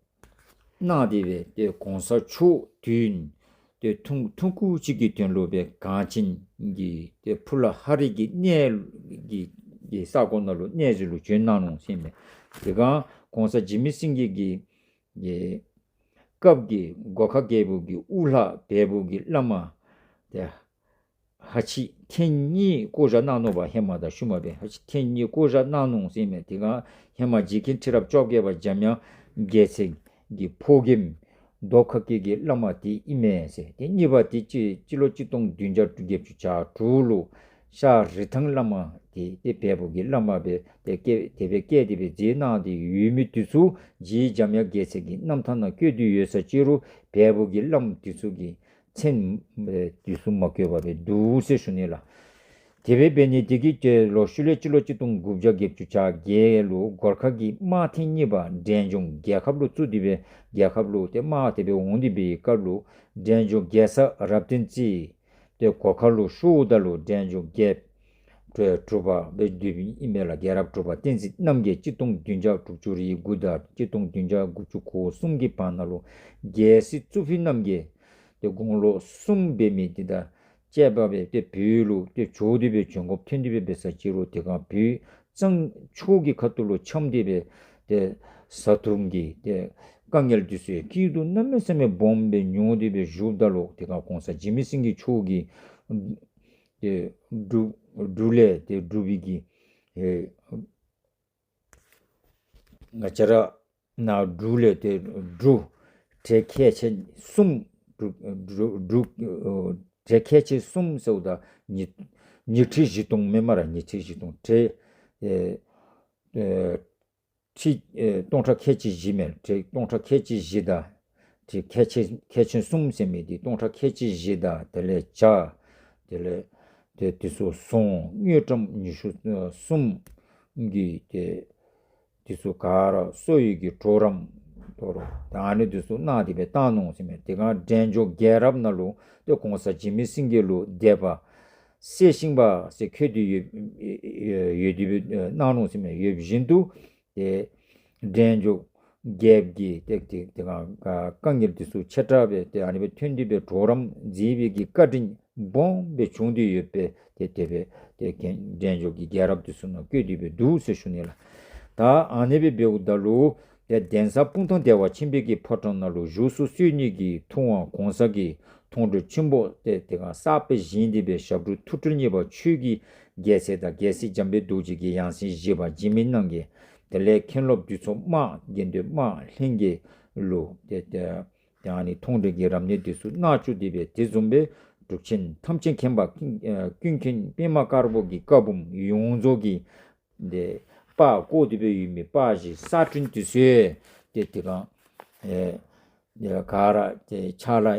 གནང་སྟེ་སྦེ་ཏེ་གོང་ས་མཆོག་དུས་ཡུན་ཏེ་ཐུང་ཐུང་ཀུ་ཅིག་གི་དོན་ལུ་སྦེ་གངས་ཅན་གྱི་ཏེ་ཕུ་ལ་ཧ་རི་གི་གནས་ཀྱི་ཀྱི་ས་གོ་ནང་ལུ་གནས་གཟིགས་ལུ་བྱོན་གནང་ནུག་ཟེར་མས། དེ་སྒང་གོང་ས་འཇིགས་མེད་སེང་གེ་གི་གི་སྐབས་ཀྱི་སྒོ་ཁ་རྒྱལ་པོ་གི་དབུ་བླ་བལ་པོ་གི་བླ་མ་ཏེ་ཧ་ཅི་ཐེངས་གཉིས་བསྐོ་བཞག་གནང་ནུག་པ། ཧེ་མ་དང་ཤུལ་མ་སྦེ་ཧ་ཅི་ཐེངས་གཉིས་བསྐོ་བཞག་གནང་ནུག་ཟེར་མས། དེ་སྒང་ཧེ་མ་རྗེ་མཁན་ཁྲི་རབས་བཅོ་བརྒྱད་པ་འཇམ་དབྱངས་རྒྱལ་མཚན་གྱི་ཕོ་རྒནམ་རྡོ་ཁ་སྐད་ཀྱི་བླ་མ་དེ་ཨིན་མས་ཟེར། ཏེ་གཉིས་པ་དེ་སྤྱི་སྤྱི་ལོ་གཅིག་སྟོང་བདུན་བརྒྱ་བརྒྱད་ཅུ་གྱ་དྲུག་ལུ་ཤར་རི་ཐང་བླ་མ་དེ་ཏེ་བལ་པོ་གི་བླ་མ་སྦེ་ཏེ་བསྐོས་དེ་སྦེ་བསྐོས་ཏེ་སྦེ་མཛད་གནང་སྟེ་ཡོད་མི་དེ་ཚུ་རྗེ་འཇམ་དབྱངས་རྒྱལ་མཚན་གྱི་རྣམ་ཐར་ནང་བཀོད་དེ་ཡོད་ས་ཅི་རུང་བལ་པོ་གི་བླམ་དེ་ཚུ་གི་མཚན་ཨེ་དུས་སུ་མ་བཀོད་པར་སྦེ་འདུག་ཟེར་ཞུ་ནི་ལགས། དེ་སྦེ་འབད་ནི་དེ་གིས་ཏེ་ལོག་ཤུལ་ལས་སྤྱི་ལོ་གཅིག་སྟོང་དགུ་བརྒྱ་བརྒྱད་ཅུ་གྱ་བརྒྱད་ལུ་གོར་ཁ་གི་དམག་ཐེངས་གཉིས་པ་འབྲས་ལྗོངས་རྒྱལ་ཁབ་ལུ་བཙུགས་ཏེ་སྦེ་རྒྱལ་ཁབ་ལུ་ཏེ་དམག་དེ་སྦེ་འོང་སྟེ་སྦེ་སྐབས་ལུ་འབྲས་ལྗོངས་རྒྱལ་ས་རབ་བསྟན་རྩེ་ཏེ་གོར་ཁ་ལུ་ཤོརཝ་ད་ལུ་འབྲས་ལྗོངས་རྒྱལཔོ་གྲུབ་པ་སྦེ་བསྡུས་ཨིན་མས་ལགས། རྒྱལ་རབས་གྲུབ་པ་བསྟན་འཛིན་རྣམ་རྒྱལ་གཅིག་སྟོང་བདུན་བརྒྱ་དྲུག་ཅུ་རེ་དགུ་དང་གཅིག་སྟོང་བདུན་བརྒྱ་དགུ་བཅུ་གོ་གསུམ་གྱི་བར་ན་ལུ་རྒྱལ་སྲས་གཙུག་ཕུད་རྣམ་རྒྱལ་ཏེ་དགུང་ལོ་གསུམ་འབད་མི་དེ་དང་བཅས་པ་སྦེ་ཏེ་བོད་ལུ་ཏེ་བྱོག་སྟེ་སྦེ་བྱོན་དགོཔ་ཐོན་ཏེ་སྦེ་འབད་ས་ཅི་རུང་དེ་སྒང་བོད་གཙང་ཕྱོགས་ཀྱི་ཁ་ཐུག་ལུ་འཁྱམས་ཏེ་སྦེ་ཏེ་བཟའ་འཐུང་གི་ཏེ་དཀའ་ངལ་དེ་ཚུ་སྐྱིད་སྡུག་གནམ་མེད་ས་མེད་སྦོམ་སྦེ་མྱོང་སྟེ་སྦེ་བཞུགསཔ་ད་ལུ་དེ་སྒང་གོང་ས་འཇིགས་མེད་སེང་གེ་མཆོག་གིས་ཏེ་འབྲུག་འབྲུག་ལས་ཏེ་འབྲུག་པའི་གི་ཨེ་ང་བཅས་ར་ནཱ་འབྲུག་ལས་ཏེ་འབྲུག་གྲས་མཁས་ཆེན་གསུམ་འབྲུག་འབྲུག་འབྲུག་ བྲེ་ཁལ་ཆེན་གསུམ་ཟེརཝ་ད་ཉི་ཉི་ཁྲི་བཞི་སྟོང་མེན་མས་ར། ཉི་ཁྲི་བཞི་སྟོང་བྲེ་ཨེ་ཨེ་ཁྲི་ཨེ་སྟོང་ཕྲག་ཁལ་གཅིག་བཞི་མས། བྲེ་སྟོང་ཕྲག་ཁལ་གཅིག་བཞི་དང་བྲེ་ཁལ་ཆེན་ཁལ་ཆེན་གསུམ་ཟེར་མི་འདི་སྟོང་ཕྲག་ཁལ་གཅིག་བཞི་དང་དེ་ལས་བྱ་དེ་ལས་དེ་དེ་ཚུ་ཟོང་དངུལ་ཀྲམ་ཉི་ཤུ་གསུམ་གྱི་དེ་དེ་ཚུ་ག་ར་གསོ་བའི་གི་གྲོགས་རམ་དོ་རུང་ད་ཨ་ནི་དེ་ཚུ་གནང་སྟེ་སྦེ་བཏང་ནུག་ཟེར་མས། དེ་སྒང་འབྲས་ལྗོངས་རྒྱལ་རབས་ནང་ལུ་ཏེ་གོང་ས་འཇིགས་མེད་སེང་གེ་ལུ་དད་པ་སེར་ཤིང་པ་ཟེར་བཀོད་དེ་ཡོད་ཡོད་དེ་སྦེ་གནང་ནུག་ཟེར་མས། ཡོད་བཞིན་དུ་ཏེ་འབྲས་ལྗོངས་རྒྱལཔོ་གིས་ཏེ་ཏེ་དེ་སྒང་དཀའ་ངལ་དེ་ཚུ་ཆེ་དྲགས་སྦེ་ཏེ་ཨ་ནི་སྦེ་ཐོན་ཏེ་སྦེ་གྲོགས་རམ་མཛད་པའི་གི་བཀའ་དྲིན་སྦོམ་སྦེ་བྱུང་སྟེ་ཡོད་པས། ཏེ་དེ་སྦེ་ཏེ་རྒྱལ་འབྲས་ལྗོངས་ཀྱི་རྒྱལ་རབས་དེ་ཚུ་ནང་བཀོད་དེ་སྦེ་འདུག་ཟེར་ཞུ་ནི་ལགས། ད་ཨ་ནི་སྦེ་འབདཝ་ད་ལུ་ཏེ་གདན་ས་སྤུངས་ཐང་བདེ་བ་ཆེན་པོའི་གི་ཕོ་བྲང་ནང་ལུ་བཞུགས་སུ་གསོལ་ནི་གི་ཐུབ་དབང་གོང་ས་གི་མཐོང་གྲོལ་ཆེན་པོ་ཏེ་དེ་སྒང་གསརཔ་སྦེ་བཞེངས་ཏེ་སྦེ་ཞབས་དྲུང་ཐུགས་སྤྲུལ་གཉིས་པ་ཆོས་ཀྱི་རྒྱལ་མཚན་དང་རྒྱལ་སྲས་འཇམ་དཔལ་རྡོ་རྗེ་གི་ཡང་སྲིད་བཞི་པ་འཇིགས་མེད་རྣམ་རྒྱལ་དེ་ལས་མཁན་སློབ་འདུས་ཚོགས་དམངས་དགེ་འདུན་དམངས་ལྷན་རྒྱས་ལུ་ཏེ་ཏེ་ཏེ་ཨ་ནི་མཐོང་གྲོལ་གྱི་རབ་གནས་དེ་ཚུ་གནང་བཅུག་སྟེ་སྦེ་དེ་བཟུམ་སྦེ་འབྲུག་ཆེན་ཐམས་ཅད་མཁྱེན་པ་ཀུན་ཨེ་ཀུན་མཁྱེན་པདྨ་དཀར་པོ་གི་བཀའ་འབུམ་ཡོངས་རྫོགས་ཀྱི་ཏེ་པར་བརྐོ་སྟེ་སྦེ་ཡོད་མི་པར་གཞི་གསར་བསྐྲུན་དེ་ཚུ་ཏེ་དེ་སྒང་ཨེ་ཨེ་ག་ར་ཏེ་ཕྱག་ལཱ་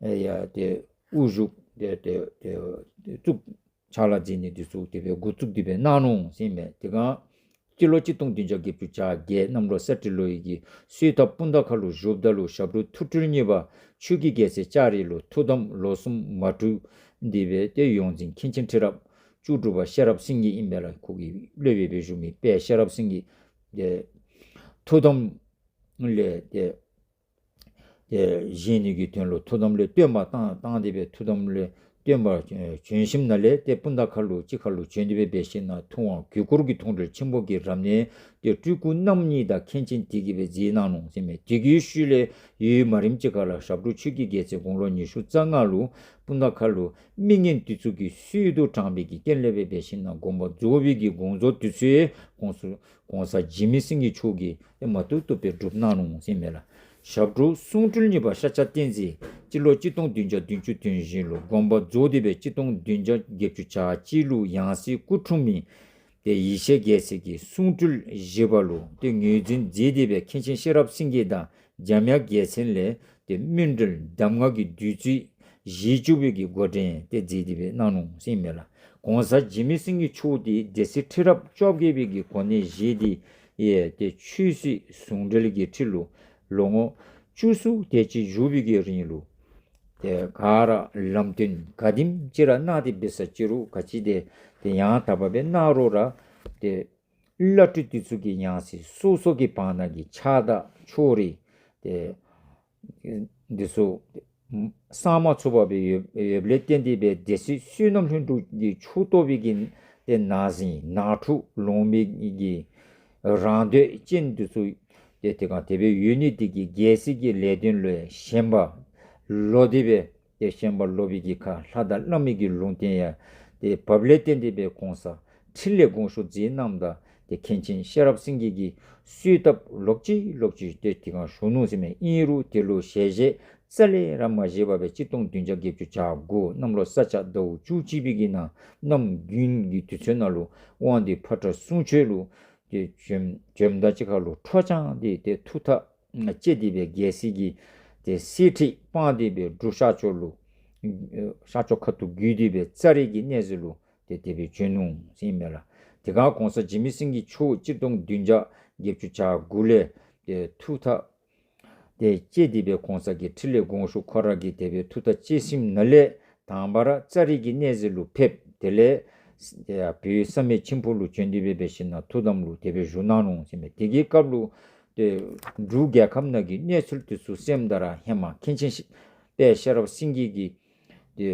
ཨེ་ཡ་ཏེ་དབུ་བཞུགས་ཏེ་ཏེ་ཏེ་བཙུགས་ཕྱག་ལཱ་མཛད་ནི་དེ་ཚུ་དེ་སྦེ་འགོ་བཙུགས་ཏེ་སྦེ་གནང་ནུག་ཟེར་མས། དེ་སྒང་སྤྱི་ལོ་གཅིག་སྟོང་བདུན་བརྒྱ་བརྒྱད་ཅུ་གྱ་བརྒྱད་གནམ་ལོ་ས་སྤྲེལ་ལོའི་གི་གསོལ་ཐབ་སྤུངས་ཐང་ཁ་ལུ་བཞུགསཔ་ད་ལུ་ཞབས་དྲུང་ཐུགས་སྤྲུལ་གཉིས་པ་ཆོས་ཀྱི་རྒྱལ་མཚན་ལྕགས་རི་ལུ་ཐུགས་དམ་ལོ་གསུམ་མ་གྲུབ་སྟེ་སྦེ་ཏེ་ཡོངས་འཛིན་མཁན་ཆེན་ཁྲི་རབས་བཅུ་དྲུག་པ་ཤེས་རབ་སེང་གེ་ཨིན་པས་ལགས། ཁོ་གི་སློབ་དཔོན་སྦེ་བཞུགས་མི་དཔལ་ཤེས་རབ་སེང་གེ་ཏེ་ཐུགས་དམ་ལས་ཏེ་ཏེ་བཞེངས་ནི་གི་དོན་ལུ་ཐུགས་དམ་ལས་བཏོན་པར་བཏང་བཏང་སྟེ་སྦེ་ཐུགས་དམ་ལས་བཏོན་པར་བྱོན་ཞིནམ་ལས་ཏེ་སྤུངས་ཐང་ཁ་ལུ་གཅིག་ཁར་ལུ་བྱོན་ཏེ་སྦེ་འབད་ཞིནམ་ཐུབ་དབང་གུས་བཀུར་གྱི་མཐོང་གྲོལ་ཆེན་པོ་གི་རབ་གནས་ཏེ་སྤྲུལ་སྐུ་རྣམ་གཉིས་དང་མཁན་ཆེན་དེ་གིས་སྦེ་མཛད་གནང་ནུག་ཟེར་མས། དེ་གི་ཤུལ་ལས་ཡུན་མ་རིངམ་ཅིག་ཁར་ལུ་ཞབས་དྲུང་ཆོས་ཀྱི་རྒྱལ་མཚན་དགུང་ལོ་ཉི་ཤུ་རྩ་ལྔ་ལུ་སྤུངས་ཐང་ཁ་ལུ་མི་ངན་དེ་ཚུ་གིས་གསོད་དུ་དྲངས་པའི་གི་རྐྱེན་ལས་སྦེ་འབད་ཞིནམ་དགོངས་པ་རྫོགས་པའི་གི་དགོངས་རྫོགས་དེ་ཚུ་གོང་ས་གོང་ས་འཇིགས་མེད་སེང་གེ་མཆོག་གིས་ཏེ་མ་བཏུབ་བཏུབ་སྦེ་སྒྲུབ་གནང་ནུག་ཟེར་མས་ལགས། ཞབས་དྲུང་གསུང་སྤྲུལ་གཉིས་པ་ཤཱཀྱ་བསྟན་འཛིན་སྤྱི་ལོ་གཅིག་སྟོང་བདུན་བརྒྱ་བདུན་ཅུ་དོན་བཞི་ལུ་དགོངས་པ་རྫོགས་ཏེ་སྦེ་གཅིག་སྟོང་བདུན་བརྒྱ་བརྒྱད་ཅུ་གྱ་གཅིག་ལུ་ཡང་སྲིད་སྐུ་འཁྲུངས་མི་ཏེ་ཡེ་ཤེས་རྒྱལ་མཚན་གྱི་གསུང་སྤྲུལ་བཞི་པ་ལུ་ཏེ་ངོས་འཛིན་མཛད་དེ་སྦེ་མཁན་ཆེན་ཤེས་རབ་སེང་གེ་དང་འཇམ་དབྱངས་རྒྱལ་མཚན་ལས་ཏེ་སྨིན་གྲོལ་གདམས་ངག་གི་བདུད་རྩི་བཞེས་བཅུག་པའི་གི་འགོ་འདྲེན་ཏེ་མཛད་དེ་སྦེ་གནང་ནུག་ཟེར་མས་ལགས། གོང་ས་འཇིགས་མེད་སེང་གེ་མཆོག་འདི་སྡེ་སྲིད་ཁྲི་རབས་བཅོ་བརྒྱད་པའི་གི་གོ་གནས་བཞེས་ཏེ་ཡང་ཏེ་ཆོས་སྲིད་ཟུང་འབྲེལ་གྱི་ཁྲི་ལུ་ལོ་ངོ་བཅུ་གསུམ་དེ་ཅིག་བཞུགས་པའི་གི་རིང་ལུ་ཏེ་ག་ར་ལམ་སྟོན་ག་དེམ་ཅིག་ར་གནང་སྟེ་འབད་ས་ཅི་རུང་ག་ཅི་ཏེ་ཏེ་ཡང་དག་པ་སྦེ་གནང་རུང་ར་ཏེ་བླ་སྤྲུལ་དེ་ཚུ་གིས་ཡང་སྲིད་སོ་སོ་གི་བར་ན་གི་ཆགས་སྡང་ཕྱོགས་རིས་ཏེ་འདི་ཚུ་སངས་མ་ཚུགས་པར་སྦེ་ཡོད་ཡོདཔ་ལས་བརྟེན་ཏེ་སྦེ་སྡེ་སྲིད་བསོད་ནམས་ལྷུན་གྲུབ་ཀྱི་ཕྱོགས་གཏོགས་པའི་གི་ཏེ་ནང་ཟིང་ནང་འཁྲུག་ལོང་མི་གི་རང་འདོད་ཅན་འདི་ཚུ་ཏེ་དེ་སྒང་དེ་སྦེ་ཡོད་ནི་འདི་གིས་རྒྱལ་སྲིད་ཀྱི་ལས་དོན་ལུ་ཞེན་པ་ལོག་སྟེ་སྦེ་ཏེ་ཞེན་པ་ལོག་པའི་གི་ཁར་ལྷ་དང་བླ་མའི་གི་ལུང་བསྟན་ཡང་ཏེ་བབས་ལས་བརྟེན་ཏེ་སྦེ་གོང་ས་ཁྲི་ལས་དགོངས་ཞུ་མཛད་གནངམ་ད་ཏེ་མཁན་ཆེན་ཤེས་རབ་སེང་གེ་གིས་གསོལ་ཐབ་ལོག་ཅི་ལོག་ཅི་ཏེ་དེ་སྒང་ཞུ་ནུག་ཟེར་མས། ཨིན་རུང་དེ་ལུ་ཞལ་བཞེས་རྩ་ལས་ར་མ་བཞེས་པར་སྦེ་གཅིག་སྟོང་བདུན་བརྒྱ་བརྒྱད་ཅུ་གྱ་དགུ་གནམ་ལོ་ས་བྱ་ཟླཝ་བཅུ་གཅིག་པའི་གི་ནང་གནམ་དགུན་གྱི་དུས་ཚོད་ནང་ལུ་དབང་འདུས་ཕོ་བྲང་གསུང་ཆོས་ལུ་ཏེ་བྱོནམ་བྱོནམ་ད་ཅིག་ཁར་ལུ་འཕྲོག་བཅོམ་འདི་ཏེ་ཐུགས་ཐག་བཅད་དེ་སྦེ་རྒྱལ་སྲིད་ཀྱི་ཏེ་གསེར་ཁྲི་སྤངས་ཏེ་སྦེ་འབྲུག་ཤར་ཕྱོགས་ལུ་ཤར་ཕྱོགས་ཁ་ཐུག་བརྒྱུད་དེ་སྦེ་ཙ་རི་གི་གནས་གཟིགས་ལུ་ཏེ་དེ་སྦེ་བྱོན་ནུག་ཟེར་མས་ལགས། དེ་སྒང་གོང་ས་འཇིགས་མེད་སེང་གེ་མཆོག་གཅིག་སྟོང་བདུན་བརྒྱ་བརྒྱད་ཅུ་གྱ་དགུ་ལས་ཏེ་ཐུགས་ཐག་ཏེ་བཅད་དེ་སྦེ་གོང་ས་གི་ཁྲི་ལས་དགོངས་ཞུ་ཁོ་ར་གིས་དེ་སྦེ་ཐུགས་ཐག་བཅད་ཞིནམ་ལས་དང་པ་ར་ཙ་རི་གི་གནས་གཟིགས་ལུ་ཕེབས། དེ་ལས་ཏེ་བོད་བསམ་ཡས་མཆིམས་ཕུ་ལུ་བྱོན་ཏེ་སྦེ་འབད་ཞིནམ་ཐུགས་དམ་ལུ་དེ་སྦེ་བཞུགས་གནང་ནུག་ཟེར་མས། དེ་གི་སྐབས་ལུ་ཏེ་འབྲུག་རྒྱལ་ཁབ་ནང་གི་གནས་ཚུལ་དེ་ཚུ་གསནམ་ད་ར་ཧེ་མ་མཁན་ཆེན་ཤེས་དཔལ་ཤེས་རབ་སེང་གེ་གིས་ཏེ་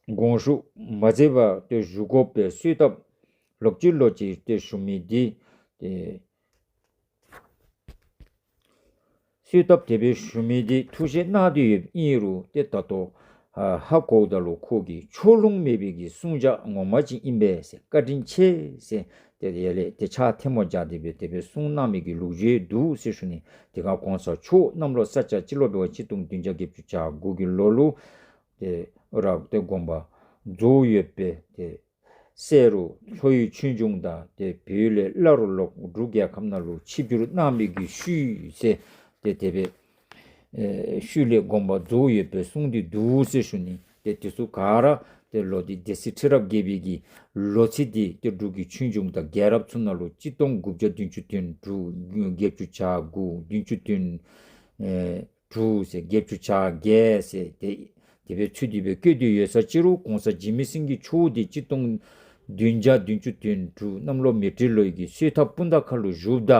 དགོངས་ཞུ་མ་མཛད་པར་ཏེ་བཞུགས་དགོ་པའི་གསོལ་ཐབ་ལོག་ཅི་ལོག་ཅི་ཏེ་ཞུ་མི་འདི་ཏེ་གསོལ་ཐབ་དེ་སྦེ་ཞུ་མི་འདི་ཐུགས་བཞེད་གནང་སྟེ་ཡོདཔ་ཨིན་རུང་ཏེ་ད་ལྟོ་ཨ་ཧ་གོཝ་ད་ལུ་ཁོ་གིས་ཕྱོགས་ལྷུང་མེད་པའི་གི་གསུང་བྱ་ངོ་མ་ཅིག་ཨིན་པས་ཟེར་བཀའ་དྲིན་ཆེ་ཟེར་ཏེ་ཡར་ལས་ཏེ་ཕྱག་ཐལ་མོ་སྦྱར་ཏེ་སྦེ་དེ་སྦེ་གསུང་གནང་མི་གི་ལོ་རྒྱུས་འདུག་ཟེར་ཞུ་ནི། དེ་སྒང་གོང་ས་མཆོག་གནམ་ལོ་ས་བྱ་སྤྱི་ལོ་འབད་བ་གཅིག་སྟོང་བདུན་བརྒྱ་བརྒྱད་ཅུ་གྱ་དགུ་གི་ལོ་ལུ་ ཏེ་རབ་ཏེ་དགོངས་པ་རྫོགས་ཡོད་པའི་ཏེ་སྲས་རུ་ལྷོ་ཡི་ཆོས་འབྱུང་དང་ཏེ་བོད་ལས་སླར་ལོག་འབྲུག་རྒྱལ་ཁབ་ནང་ལུ་ཆིབས་བསྒྱུར་གནང་མི་གི་ཤུལ་ཟེར་ཏེ་དེ་སྦེ་ཨེ་ཤུལ་ལས་དགོངས་པ་རྫོགས་ཡོད་པའི་གསུང་འདི་འདུག་ཟེར་ཞུ་ནི། ཏེ་དེ་ཚུ་ག་ར་ཏེ་ལོ་འདི་སྡེ་སྲིད་ཁྲི་རབས་བརྒྱད་པའི་གི་ལོ་ཚིགས་འདི་ཏེ་འབྲུག་གི་ཆོས་འབྱུང་དང་རྒྱལ་རབས་ཚུ་ནང་ལུ་གཅིག་སྟོང་དགུ་བརྒྱ་བདུན་ཅུ་དོན་དྲུག་བརྒྱད་ཅུ་གྱ་དགུ་བདུན་ཅུ་དོན་ཨེ་དྲུག་ཟེར་བརྒྱད་ཅུ་གྱ་བརྒྱད་ཟེར་ཏེ་དེ་སྦེ་ཚུད་དེ་སྦེ་བཀོད་དེ་ཡོད་ས་ཅིག་རུང་གོང་ས་འཇིགས་མེད་སེང་གེ་མཆོག་འདི་གཅིག་སྟོང་བདུན་བརྒྱ་བདུན་ཅུ་དོན་དྲུག་གནམ་ལོ་མེ་སྤྲེལ་ལོའི་གི་སོས་ཐབ་སྤུ་ན་ཁ་ལུ་བཞུགསཔ་ད་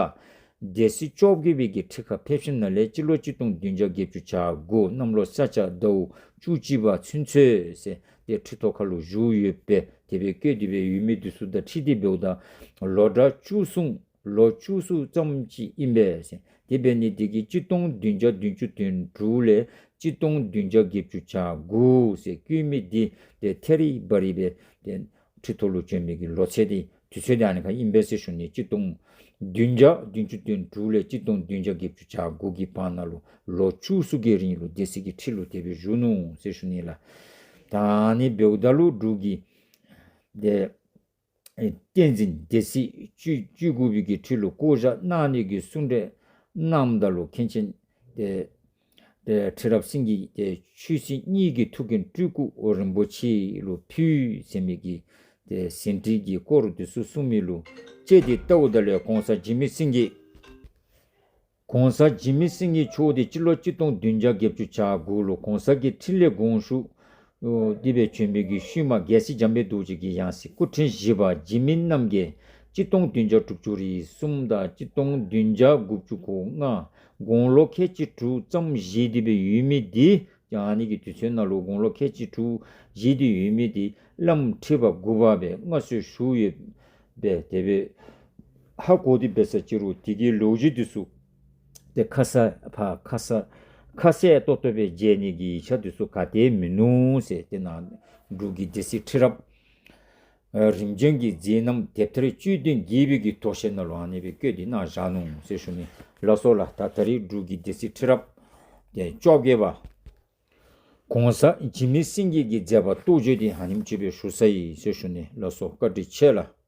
སྡེ་སྲིད་བཅོ་བརྒྱད་པའི་གི་ཁྲི་ཁར་ཕེབས་ཞིནམ་ལས་སྤྱི་ལོ་གཅིག་སྟོང་བདུན་བརྒྱ་བརྒྱད་ཅུ་གྱ་དགུ་གནམ་ལོ་ས་བྱ་ཟླཝ་བཅུ་གཅིག་པ་ཚུན་ཚོད་ཟེར་ཏེ་ཁྲི་ཐོག་ཁ་ལུ་བཞུགས་ཡོད་པས། དེ་སྦེ་བཀོད་དེ་སྦེ་ཡོད་མི་འདི་ཚུ་དང་འཁྲིལ་ཏེ་འབདཝ་ད་ལོ་གྲངས་བཅུ་གསུམ་ལོ་བཅུ་གསུམ་ཙམ་ཅིག་ཨིན་པས་ཟེར། དེ་འབད་ནི་འདི་གིས་གཅིག་སྟོང་བདུན་བརྒྱ་བདུན་ཅུ་དོན་དྲུག་ལས་གཅིག་སྟོང་བདུན་བརྒྱ་བརྒྱད་ཅུ་གྱ་དགུ་ཟེར་བཀོད་མི་འདི་ཏེ་ཐད་རི་བ་རི་སྦེ་ཏེ་ཁྲི་ཐོག་ལུ་བྱོན་མི་གི་ལོ་ཚད་འདི་དུས་ཚོད་འདི་ཨ་ནི་ཁར་ཨིན་པས་ཟེར་ཞུ་ནི། གཅིག་སྟོང་བདུན་བརྒྱ་བདུན་ཅུ་དོན་དྲུག་ལས་གཅིག་སྟོང་བདུན་བརྒྱ་བརྒྱད་ཅུ་གྱ་དགུ་གི་བར་ན་ལུ་ལོ་བཅུ་གསུམ་གྱི་རིང་ལུ་སྡེ་སྲིད་ཀྱི་ཁྲི་ལུ་དེ་སྦེ་བཞུགས་ནུག་ཟེར་ཞུ་ནི་ལགས། ད་ཨ་ནི་འབདཝ་ད་ལུ་འབྲུག་གི་ཏེ་ཨེ་བསྟན་འཛིན་སྡེ་སྲིད་བཅུ་བཅུ་དགུ་པའི་གི་ཁྲི་ལུ་བསྐོ་བཞག་གནང་ནི་གི་གསུང་གྲོས་གནངམ་ད་ལུ་མཁན་ཆེན་ཏེ་ཏེ་ཁྲི་རབས་སེང་གེ་ཏེ་ཆོས་སྲིད་གཉིས་ཀྱི་ཐུགས་འགན་སྤྲུལ་སྐུ་རིན་པོ་ཆེ་ལུ་ཕུལ་ཟེར་མི་གི་ཏེ་ཟིན་བྲིས་ཀྱི་སྐོར་འདི་ཚུ་གསུངས་མི་ལུ་དཔྱད་དེ་བལྟཝ་ད་ལུ་གོང་ས་འཇིགས་མེད་སེང་གེ་གོང་ས་འཇིགས་མེད་སེང་གེ་མཆོག་འདི་སྤྱི་ལོ་གཅིག་སྟོང་བདུན་བརྒྱ་བརྒྱད་ཅུ་གྱ་དགུ་ལུ་གོང་ས་གི་ཁྲི་ལས་དགོངས་ཞུ་ཨོ་དེ་སྦེ་བྱོན་པའི་གི་ཤུལ་མ་རྒྱལ་སྲས་འཇམ་དཔལ་རྡོ་རྗེ་གི་ཡང་སྲིད་སྐུ་ཕྲེང་བཞི་པ་འཇིགས་མེད་རྣམ་རྒྱལ་གཅིག་སྟོང་བདུན་བརྒྱ་དྲུག་ཅུ་རེ་གསུམ་དང་གཅིག་སྟོང་བདུན་བརྒྱ་དགུ་བཅུ་གོ་ལྔ་དགུང་ལོ་ཁལ་གཅིག་དྲུག་ཙམ་བཞེས་ཏེ་སྦེ་ཡོད་མི་འདི་ཡང་ཨ་ནི་གི་དུས་ཚོད་ནང་ལུ་དགུང་ལོ་ཁལ་གཅིག་དྲུག་བཞེས་ཏེ་ཡོད་མི་འདི་བླམ་ཁྲི་པ་དགུ་པ་སྦེ་མངའ་གསོལ་ཞུ་ཡོདཔ་སྦེ་དེ་སྦེ་ཧ་གོ་སྟེ་འབད་ས་ཅིག་རུང་དེ་གི་ལོ་རྒྱུས་འདི་ཚུ་ཏེ་ཁ་གསལ་ཕར་ཁ་གསལ་ཁ་གསལ་ཏོག་ཏོ་སྦེ་མཇལ་ནི་གི་ཡིག་ཆ་འདི་ཚུ་ག་ཏེ་མིན་ནུག་ཟེར། དེ་ནང་འབྲུག་གི་སྡེ་སྲིད་ཁྲི་རབས་ཨ་རིམ་བྱོན་གྱི་མཛད་རྣམ་དེབ་ཐེར་དཔྱོད་ལྡན་དགྱེས་པའི་གི་དོ་ཤལ་ནང་ལུ་ཨ་ནི་སྦེ་བཀོད་དེ་གནང་བཞག་ནུག་ཟེར་ཞུ་ནི། ལགས་སོ་ལགས། ད་ད་རིས་འབྲུག་གི་སྡེ་སྲིད་ཁྲི་རབས་ཏེ་བཅོ་བརྒྱད་པ་གོང་ས་འཇིགས་མེད་སེང་གེ་གི་མཛད་པ་རྟོགས་བརྗོད་འདི་ཨ་ནེམ་ཅིག་སྦེ་ཞུ་ཚར་ཡི་ཟེར་ཞུ་ནི། ལགས་སོ། བཀའ་དྲིན་ཆེ་ལགས།